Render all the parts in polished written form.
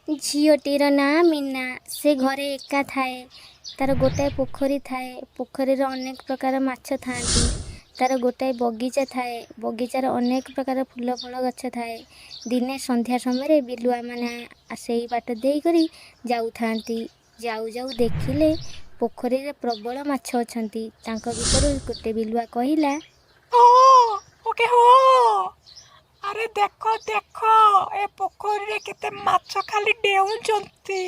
ଝିଅଟିର ନାଁ ମୀନା। ସେ ଘରେ ଏକା ଥାଏ। ତା'ର ଗୋଟାଏ ପୋଖରୀ ଥାଏ। ପୋଖରୀରେ ଅନେକ ପ୍ରକାର ମାଛ ଥାଆନ୍ତି। ତା'ର ଗୋଟାଏ ବଗିଚା ଥାଏ। ବଗିଚାରେ ଅନେକ ପ୍ରକାର ଫୁଲ ଫଳ ଗଛ ଥାଏ। ଦିନେ ସନ୍ଧ୍ୟା ସମୟରେ ବିଲୁଆମାନେ ସେଇ ବାଟ ଦେଇକରି ଯାଉଥାନ୍ତି। ଯାଉ ଯାଉ ଦେଖିଲେ ପୋଖରୀରେ ପ୍ରବଳ ମାଛ ଅଛନ୍ତି। ତାଙ୍କ ଭିତରୁ ଗୋଟେ ବିଲୁଆ କହିଲା, ହଁ, ଓକେ ହୋ, ଆରେ ଦେଖ ଦେଖ, ଏ ପୋଖରୀରେ କେତେ ମାଛ ଖାଲି ଡେଉଁଛନ୍ତି,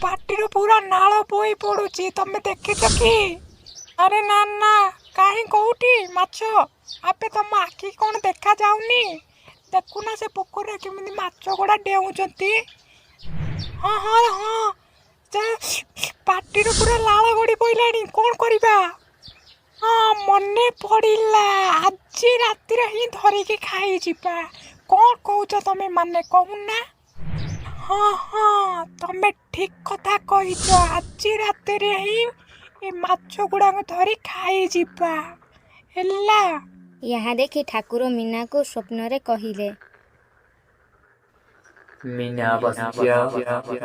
ପାଟିରୁ ପୁରା ନାଳ ବୋହି ପଡୁଛି, ତମେ ଦେଖିଛ କି? ଆରେ ନା ନା, କାହିଁ, କୋଉଠି ମାଛ? ଆବେ ତମ ଆଖି କ'ଣ ଦେଖା ଯାଉନି? ଦେଖୁନା ସେ ପୋଖରୀରେ କେମିତି ମାଛ ଗୁଡ଼ା ଡେଉଁଛନ୍ତି। ହଁ ହଁ ହଁ, ସେ ପାଟିରୁ ପୁରା ଲାଳ ଗଡ଼ି ପଇଲାଣି, କ'ଣ କରିବା? ହଁ, ମନେ ପଡ଼ିଲା, ଆଜି ରାତିରେ ହିଁ ଧରିକି ଖାଇଯିବା। କ'ଣ କହୁଛ ତମେ ମାନେ, କହୁନା? ହଁ ହଁ, ତମେ ଠିକ କଥା କହିଛ, ଆଜି ରାତିରେ ହିଁ ଏ ମାଛ ଗୁଡ଼ାକ ଧରି ଖାଇଯିବା। ହେଲା। ଏହା ଦେଖି ଠାକୁର ମୀନାକୁ ସ୍ୱପ୍ନରେ କହିଲେ, ମୀନା ବତ୍ସ୍ୟ,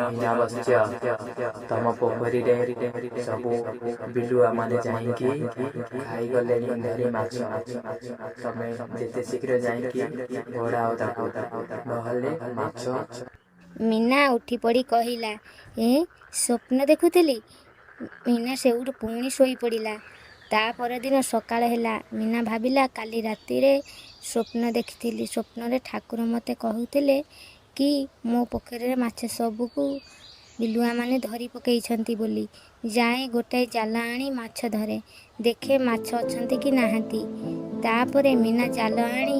ମୀନା ବତ୍ସ୍ୟ, ତମ ପୋଖରୀରେ ସବୁ ବିଲୁଆମାନେ ଯାଇକି ଖାଇଗଲେଣି ଧରି ମାଛ। ତମେ ଯେତେ ଶୀଘ୍ର ଯାଇକି ଘୋଡ଼ାଅ ତାକୁ, ନହେଲେ ମାଛ। ମୀନା ଉଠିପଡ଼ି କହିଲା, ଏଁ, ସ୍ୱପ୍ନ ଦେଖୁଥିଲି। ମୀନା ସେଇଠୁ ପୁଣି ଶୋଇପଡ଼ିଲା। ତା ପରଦିନ ସକାଳ ହେଲା। ମୀନା ଭାବିଲା, କାଲି ରାତିରେ ସ୍ୱପ୍ନ ଦେଖିଥିଲି। ସ୍ୱପ୍ନରେ ଠାକୁର ମୋତେ କହୁଥିଲେ କି ମୋ ପୋଖରୀରେ ମାଛ ସବୁକୁ ବିଲୁଆମାନେ ଧରି ପକେଇଛନ୍ତି ବୋଲି। ଯାଏ ଗୋଟାଏ ଜାଲ ଆଣି ମାଛ ଧରେ, ଦେଖେ ମାଛ ଅଛନ୍ତି କି ନାହାନ୍ତି। ତାପରେ ମୀନା ଜାଲ ଆଣି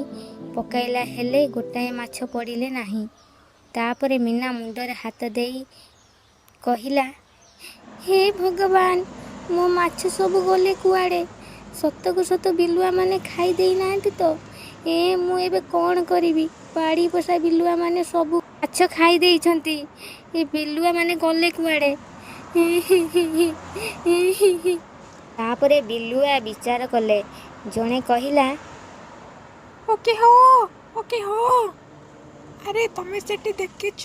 ପକାଇଲା, ହେଲେ ଗୋଟାଏ ମାଛ ପଡ଼ିଲେ ନାହିଁ। ତାପରେ ମୀନା ମୁଣ୍ଡରେ ହାତ ଦେଇ କହିଲା, ହେ ଭଗବାନ, ମୋ ମାଛ ସବୁ ଗଲେ କୁଆଡ଼େ? ସତକୁ ସତ ବିଲୁଆମାନେ ଖାଇ ଦେଇନାହାନ୍ତି ତ? ଏ, ମୁଁ ଏବେ କ'ଣ କରିବି? ବାଡ଼ି ପୋଷା ବିଲୁଆମାନେ ସବୁ ମାଛ ଖାଇ ଦେଇଛନ୍ତି। ଏ ବିଲୁଆମାନେ ଗଲେ କୁଆଡ଼େ? ତାପରେ ବିଲୁଆ ବିଚାର କଲେ। ଜଣେ କହିଲା, ଓକେ ହୋ, ଓକେ ହୋ, ଆରେ ତମେ ସେଠି ଦେଖିଛ?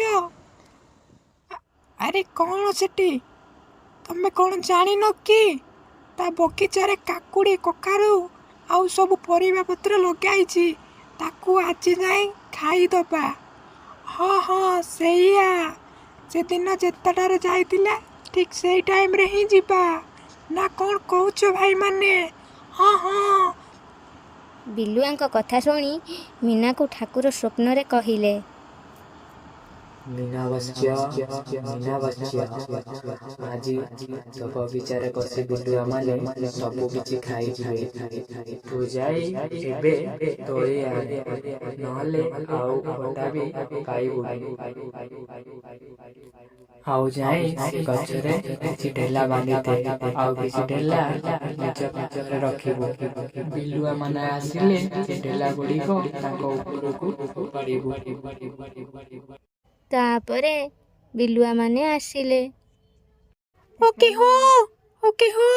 ଆରେ କ'ଣ ସେଠି? ତମେ କ'ଣ ଜାଣିନ କି ତା ବଗିଚାରେ କାକୁଡ଼ି, କଖାରୁ ଆଉ ସବୁ ପରିବା ପତ୍ର ଲଗାଇଛି, ତାକୁ ଆଜି ଯାଇ ଖାଇଦବା। ହଁ ହଁ, ସେଇଆ, ସେଦିନ ଯେତେଟାରେ ଯାଇଥିଲା ଠିକ୍ ସେଇ ଟାଇମ୍ରେ ହିଁ ଯିବା, ନା କ'ଣ କହୁଛ ଭାଇମାନେ? ହଁ ହଁ। ବିଲୁଆଙ୍କ କଥା ଶୁଣି ମୀନାକୁ ଠାକୁର ସ୍ୱପ୍ନରେ କହିଲେ, ମୀନା ବତ୍ସ୍ୟ, ମୀନା ବତ୍ସ୍ୟ, ଆଜି ତୋ ବଗିଚାରେ ପଶି ବିଲୁଆମାନେ ସବୁ କିଛି ଖାଇଯିବେ। ତୁ ଯାଇ ଏବେ ତୋଳି ଆଣେ, ନହେଲେ ଆଉ ଘୋଟା ବି ପାଇବୁନି। ଆଉ ଯାଇ ସେ ଗଛରେ କିଛି ଢେଲା ବାନ୍ଧିଦେ, ଆଉ କିଛି ଢେଲା ନିଜ ପାଖରେ ରଖିବୁ। ବିଲୁଆମାନେ ଆସିଲେ ସେ ଢେଲା ଗୁଡ଼ିକ ତାଙ୍କ ଉପରକୁ ଫୋପାଡ଼ିବୁ। ତାପରେ ବିଲୁଆମାନେ ଆସିଲେ। ଓକେ ହୋ, ଓକେ ହୋ,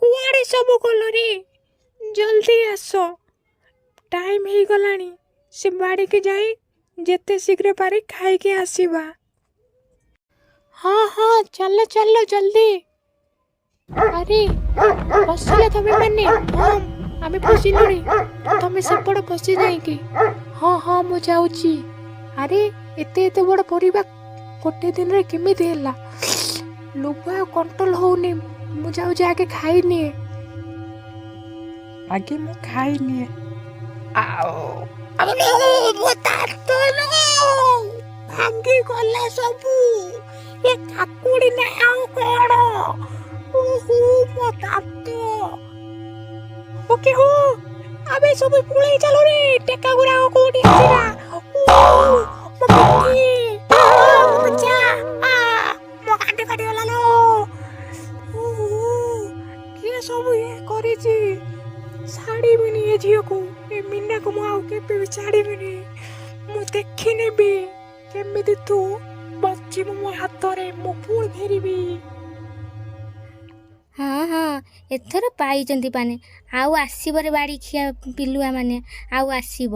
କୁଆଡ଼େ ସବୁ ଗଲରେ? ଜଲ୍ଦି ଆସ, ଟାଇମ୍ ହେଇଗଲାଣି, ସେ ବାଡ଼ିକି ଯାଇ ଯେତେ ଶୀଘ୍ର ପାରି ଖାଇକି ଆସିବା। ହଁ ହଁ, ଚାଲ ଚାଲ ଜଲ୍ଦି। ଆରେ ବସିଲ ତମେ ମାନେ? ହଁ, ଆମେ ବସିଲୁଣି, ତମେ ସେପଟ ବସି ଯାଇକି। ହଁ ହଁ, ମୁଁ ଯାଉଛି। ଆରେ ଏତେ ଏତେ ବଡ଼ ପରିବା ଗୋଟେ ଦିନରେ କେମିତି ହେଲା? ଲୋଭ ଆଉ କଣ୍ଟ୍ରୋଲ ହଉନି। ମୁଁ ଯାଉଛି, ଆଗେ ଖାଇନିଏ, ଆଗେ ମୁଁ ଖାଇନିଏ। ଆଉ ଆଉ ମୋ ଦାନ୍ତ ଭାଙ୍ଗି ଗଲା ସବୁ। ଏ କାକୁଡ଼ି ନା ଆଉ କ'ଣ? ଓହୋ, ମୋ ଦାନ୍ତ! ଓକେ ହୋ, ଆବେ ସବୁ ପଳେଇ ଚାଲ ରେ, ଟେକା ଗୁଡାକ କୋଉଠି ଆସିଲା? ଓ, ମୋ ପିଠି, ମୋ ପିଛା, ଆ ମୋ ଗାଣ୍ଡି ଫାଟିଗଲା ଲୋ। ଓହୋ, କିଏ ସବୁ ଇଏ କରିଛି? ଛାଡ଼ିବିନି ଏ ଝିଅକୁ, ଏ ମୀନାକୁ ମୁଁ ଆଉ କେବେ ବି ଛାଡ଼ିବିନି। ମୁଁ ଦେଖିନେବି କେମିତି ତୁ ବଞ୍ଚିବୁ ମୋ ହାତରେ। ମୁଁ ପୁଣି ଫେରିବି। ହଁ ହଁ, ଏଥର ପାଇଛନ୍ତି ପାନେ। ଆଉ ଆସିବରେ ବାଡ଼ି ଖିଆ ବିଲୁଆମାନେ, ଆଉ ଆସିବ।